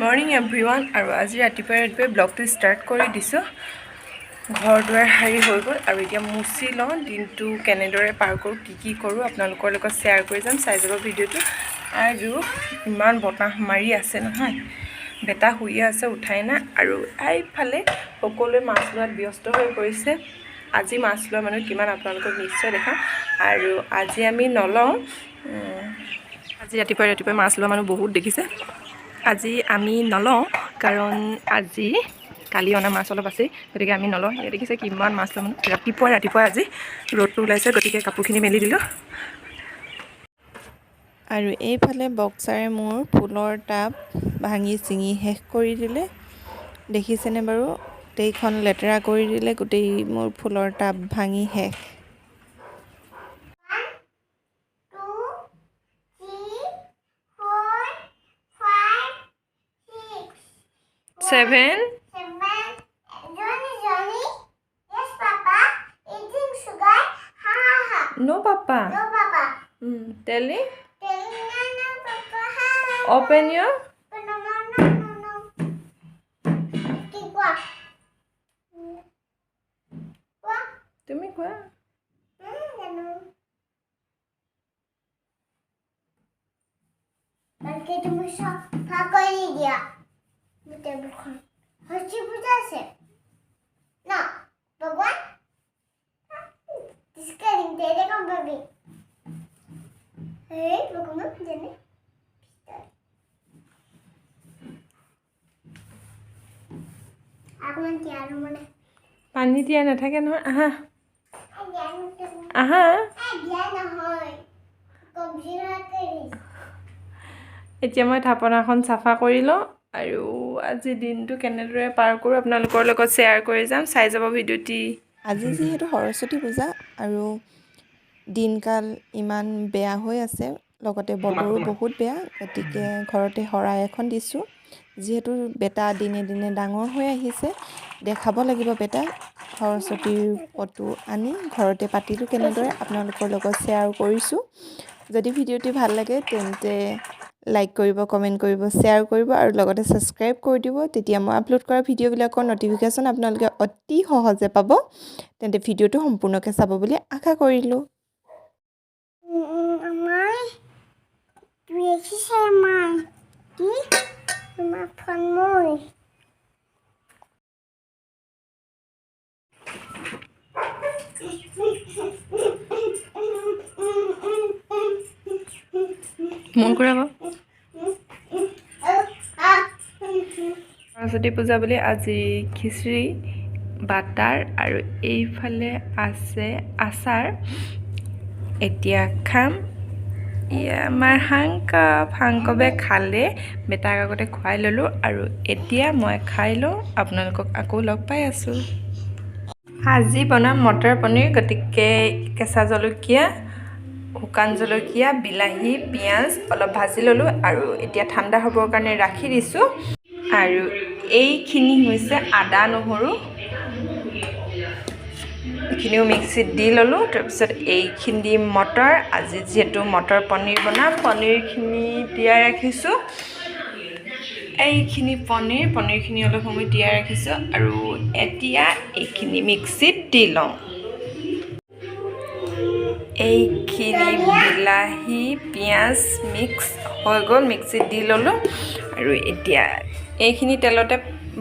Morning everyone. আৰু আজি ৰাতিপুৱাই ৰাতিপুৱাই ব্লগটো ষ্টাৰ্ট কৰি দিছোঁ। ঘৰ দুৱাৰ সাৰি হৈ গ'ল আৰু এতিয়া মুচি লওঁ। দিনটো কেনেদৰে পাৰ কৰোঁ, কি কি কৰোঁ, আপোনালোকৰ লগত শ্বেয়াৰ কৰি যাম। চাই যাব ভিডিঅ'টো। আৰু ইমান বতাহ মাৰি আছে নহয়, বেটা শুইয়ে আছে, উঠাই নাই। আৰু এইফালে সকলোৱে মাছ লোৱাত ব্যস্ত হৈ পৰিছে। আজি মাছ লোৱা মানুহ কিমান, আপোনালোকক নিশ্চয় দেখাম। আৰু আজি আমি নলওঁ। আজি ৰাতিপুৱাই ৰাতিপুৱাই মাছ লোৱা মানুহ বহুত দেখিছে। আজি আমি নলওঁ, কাৰণ আজি কালি অনা মাছ অলপ আছেই, গতিকে আমি নলওঁ। ইয়াত দেখিছে কিমান মাছ লোৱা মানুহ। ৰাতিপুৱাই ৰাতিপুৱাই আজি ৰ'দটো ওলাইছে, গতিকে কাপোৰখিনি মেলি দিলোঁ। আৰু এইফালে বক্সাৰে মোৰ ফুলৰ টাব ভাঙি ছিঙি শেষ কৰি দিলে। দেখিছেনে বাৰু? গোটেইখন লেতেৰা কৰি দিলে, গোটেই মোৰ ফুলৰ টাব ভাঙি শেষ। 2, 3, 4, 5, 6, 7. 7. Johnny, Johnny. Yes, Papa. Eating sugar. Ha ha ha. No papa. No, Papa. Telling. Telling no, no, Papa. Ha ha. Open your No, no, no, no, no. কি কোৱা? কোৱা? তুমি কোৱা। জানো। ভালকে তুমি চাফা কৰি দিয়া টেবুলখন। সৰস্বতী পূজা আছে ন ভগৱান? দিম তেৰে গম পাবি। এই ভগৱান জানে। অকণমান দিয়া আৰু মানে। পানী দিয়া নাথাকে নহয়। আহা। দিয়া। আহা। দিয়া নহয়, কমজোৰ কৰি। এতিয়া মই থাপনাখন চাফা কৰি লওঁ আৰু আজি দিনটো কেনেদৰে পাৰ কৰোঁ, আপোনালোকৰ লগত শ্বেয়াৰ কৰি যাম। চাই যাব ভিডিঅ'টি। আজি যিহেতু সৰস্বতী পূজা আৰু দিনকাল ইমান বেয়া হৈ আছে, লগতে বতৰো বহুত বেয়া, গতিকে ঘৰতে শৰাই এখন দিছোঁ। যিহেতু বেটা দিনে দিনে ডাঙৰ হৈ আহিছে, দেখাব লাগিব বেটাক। সৰস্বতীৰ ফটো আনি ঘৰতে পাতিলোঁ, কেনেদৰে আপোনালোকৰ লগত শ্বেয়াৰ কৰিছোঁ। যদি ভিডিঅ'টি ভাল লাগে, তেন্তে লাইক কৰিব, কমেণ্ট কৰিব, শ্বেয়াৰ কৰিব আৰু লগতে ছাবস্ক্ৰাইব কৰি দিব। তেতিয়া মই আপলোড কৰা ভিডিঅ'বিলাকৰ ন'টিফিকেশ্যন আপোনালোকে অতি সহজে পাব। তেন্তে ভিডিঅ'টো সম্পূৰ্ণকৈ চাব বুলি আশা কৰিলোঁ। আমাৰ দেখিছে মাই কি তোমাৰ ফোন মই। মন কৰাব। সৰস্বতী পূজা বুলি আজি খিচিৰি, বাটাৰ আৰু এইফালে আছে আচাৰ। এতিয়া খাম। এয়া আমাৰ শাংকৱ। শাংকৱে খালে, বেটাক আগতে খুৱাই ল'লোঁ আৰু এতিয়া মই খাই লওঁ। আপোনালোকক আকৌ লগ পাই আছোঁ। আজি বনাম মটৰ পনীৰ। গতিকে কেঁচা জলকীয়া, শুকান জলকীয়া, বিলাহী, পিঁয়াজ অলপ ভাজি ল'লোঁ আৰু এতিয়া ঠাণ্ডা হ'বৰ কাৰণে ৰাখি দিছোঁ। আৰু এইখিনি হৈছে আদা নহৰু, এইখিনিও মিক্সিত দি ল'লোঁ। তাৰপিছত এইখিনি মটৰ। আজি যিহেতু মটৰ পনীৰ বনাম, পনীৰখিনি তিয়াই ৰাখিছোঁ। এইখিনি পনীৰ, পনীৰখিনি অলপ সময় তিয়াই ৰাখিছোঁ আৰু এতিয়া এইখিনি মিক্সিত দি লওঁ। এইখিনি বিলাহী পিঁয়াজ মিক্স হৈ গ'ল, মিক্সিত দি ল'লোঁ আৰু এতিয়া এইখিনি তেলতে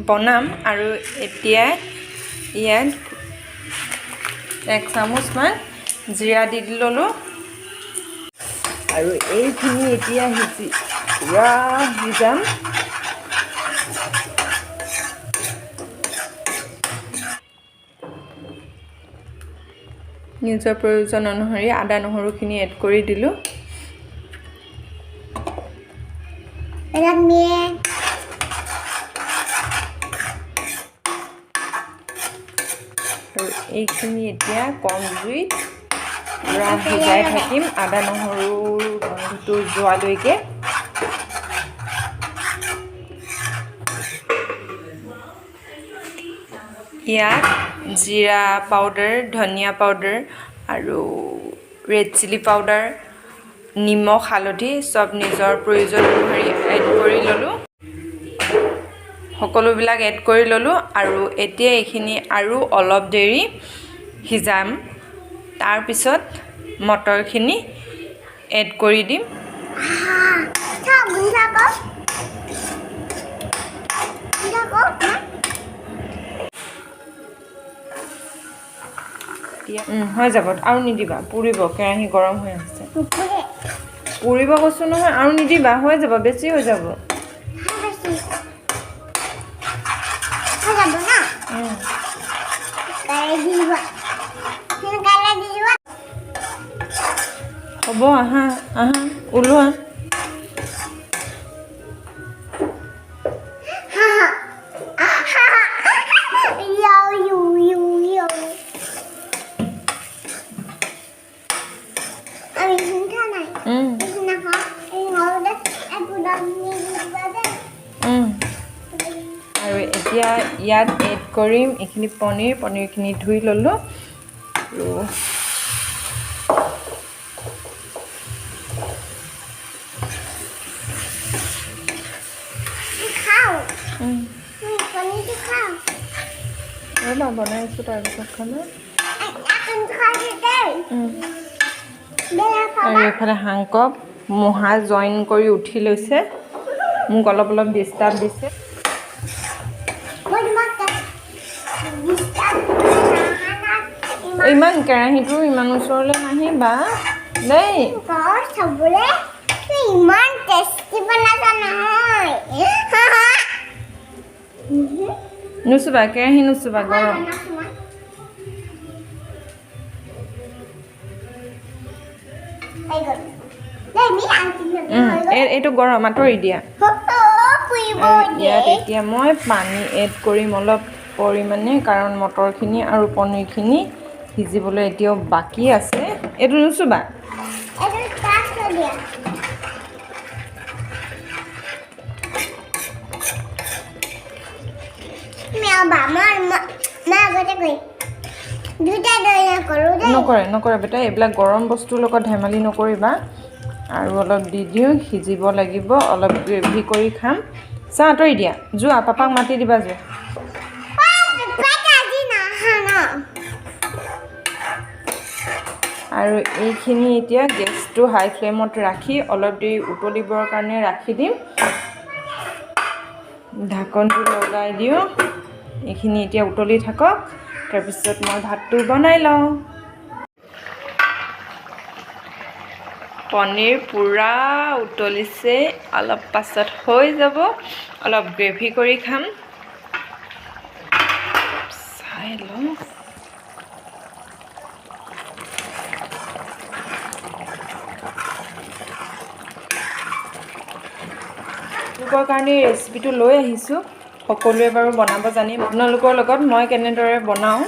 বনাম। আৰু এতিয়া ইয়াত 1 চামুচমান জিৰা দি ল'লোঁ আৰু এইখিনি এতিয়া সিজি পূৰা সিজাম। নিজৰ প্ৰয়োজন অনুসৰি আদা নহৰুখিনি এড কৰি দিলোঁ। Let me. আৰু এইখিনি এতিয়া কম জুইত পূৰা সিজাই থাকিম, আদা নহৰুৰ গোন্ধটো যোৱালৈকে। ইয়াত জিৰা পাউডাৰ, ধনিয়া পাউডাৰ আৰু ৰেড চিলি পাউডাৰ, নিমখ, হালধি চব নিজৰ প্ৰয়োজন অনুসৰি এড কৰি ল'লোঁ। সকলোবিলাক এড কৰি ল'লোঁ আৰু এতিয়া এইখিনি আৰু অলপ দেৰি সিজাম। তাৰপিছত মটৰখিনি এড কৰি দিম। চাওক, গোন্ধাব গোন্ধাব। হৈ যাব, আৰু নিদিবা, পুৰিব, কেৰাহী গৰম হৈ আছে। নুপুৰে। পুৰিব কৈছোঁ নহয়, আৰু নিদিবা, হৈ যাব, বেছি হৈ যাব। বেছি হৈ যাব ন? সোনকালে দি দিবা, সোনকালে দি দিবা। হ'ব, আহা আহা, ওলোৱা। হা হা you you you you. আমি শুনটা নাই। এইদিনাখন এই নহ'লে একোদাম নিদিবা দেই। আৰু এতিয়া ইয়াত এড কৰিম এইখিনি পনীৰ। পনীৰখিনি ধুই ল'লোঁ আৰু খাওঁ। উম, পনীৰটো খাওঁ। ৰ'বা, বনাই আছোঁ, তাৰপিছত খাবা। এখন খাইছোঁ দেই। বেয়া আৰু পাবা। এইফালে হাংকক মোহা জইন কৰি উঠি লৈছে, মোক অলপ অলপ ডিষ্টাৰ্ব দিছে। মই তোমাক ডিষ্টাৰ্ব ইমান। ইমান কেৰাহীটো ইমান ওচৰলৈ নাহিবা দেই। ঘৰ চাবলৈ তুমি ইমান টেষ্টি বনাইছা নহয়। নুচুবা, কেৰাহী নুচুবা, গৰম। এইটো গৰম, আঁতৰি দিয়া। আৰু ইয়াত এতিয়া মই পানী এড কৰিম অলপ পৰিমাণে, কাৰণ মটৰখিনি আৰু পনীৰখিনি সিজিবলৈ এতিয়াও বাকী আছে। এইটো নুচুবা। এইটো তাত থৈ দিয়া। তুমি ৰ'বা, মই আগতে কৰিম। দুটা দৈ নকৰোঁ দেই। নকৰে, নকৰে বেটা, এইবিলাক গৰম বস্তুৰ লগত ধেমালি নকৰিবা। আৰু অলপ দি দিওঁ, সিজিব লাগিব, অলপ গ্ৰেভি কৰি খাম। চাহ আঁতৰি দিয়া, যোৱা পাপাক মাতি দিবা, যোৱা। পাপাক আজি নাহা ন। আৰু এইখিনি এতিয়া গেছটো হাই ফ্লেমত ৰাখি অলপ দেৰি উতলিবৰ কাৰণে ৰাখি দিম। ঢাকনটো লগাই দিওঁ। এইখিনি এতিয়া উতলি থাকক, তাৰপিছত মই ভাতটো বনাই লওঁ। পনীৰ পূৰা উতলিছে, অলপ পাছত হৈ যাব। অলপ গ্ৰেভি কৰি খাম, চাই লওঁ। আপোনালোকৰ কাৰণে এই ৰেচিপিটো লৈ আহিছোঁ। সকলোৱে বাৰু বনাব জানিম, আপোনালোকৰ লগত মই কেনেদৰে বনাওঁ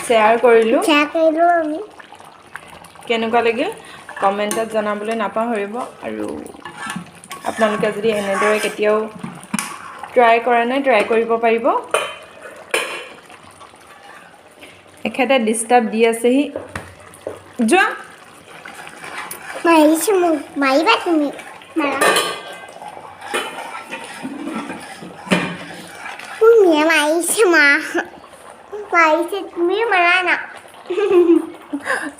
শ্বেয়াৰ কৰিলোঁ। শ্বেয়াৰ কৰিলোঁ আমি। কেনেকুৱা লাগিল কমেণ্টত জনাবলৈ নাপাহৰিব। আৰু আপোনালোকে যদি এনেদৰে কেতিয়াও ট্ৰাই কৰা নাই, ট্ৰাই কৰিব পাৰিব। এখেতে ডিষ্টাৰ্ব দি আছেহি, যোৱা। মাৰিছোঁ মোক, মাৰিবা তুমি, মাৰা। তুমি মাৰিছে, মা মাৰিছে, তুমি মাৰা না।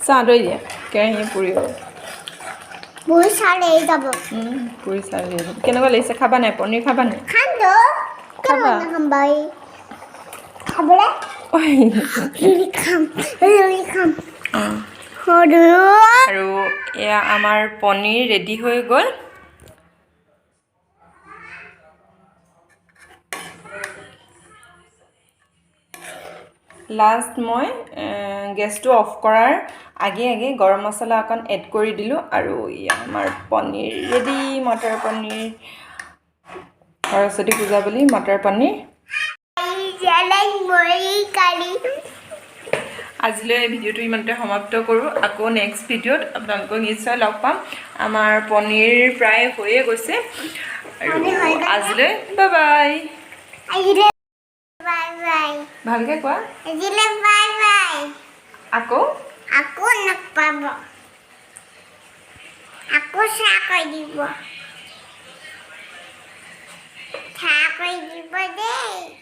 চাহ আঁতৰি দিয়া, কেৰাহী পুৰিব। বহুত চাউল এৰি যাব। পুৰি চাউল এৰি যাব। কেনেকুৱা লাগিছে, খাবা নাই? পনীৰ খাবা নাই? খাম তো। খাবা? নাখাম বাৰু খাবলৈ। ৰুটি খাম, ৰুটি খাম সৰু। আৰু এয়া আমাৰ পনীৰ ৰেডি হৈ গ'ল। লাষ্ট মই গেছটো অফ কৰাৰ আগে আগে গৰম মছলা অকণ এড কৰি দিলোঁ। আৰু এয়া আমাৰ পনীৰ ৰেডি, মটৰ পনীৰ। সৰস্বতী পূজা বুলি মটৰ পনীৰ। আজিলৈ এই ভিডিঅ'টো ইমানতে সমাপ্ত কৰোঁ। আকৌ নেক্সট ভিডিঅ'ত আপোনালোকক নিশ্চয় লগ পাম। আমাৰ পনীৰ প্ৰায় হৈয়ে গৈছে। আৰু আজিলৈ বাই বাই। আজিলৈ বাই বাই। ভালকৈ কোৱা। আজিলৈ বাই বাই। আকৌ আকৌ লগ পাব, আকৌ চাহ কৰি দিব, চাহ কৰি দিব। দেই।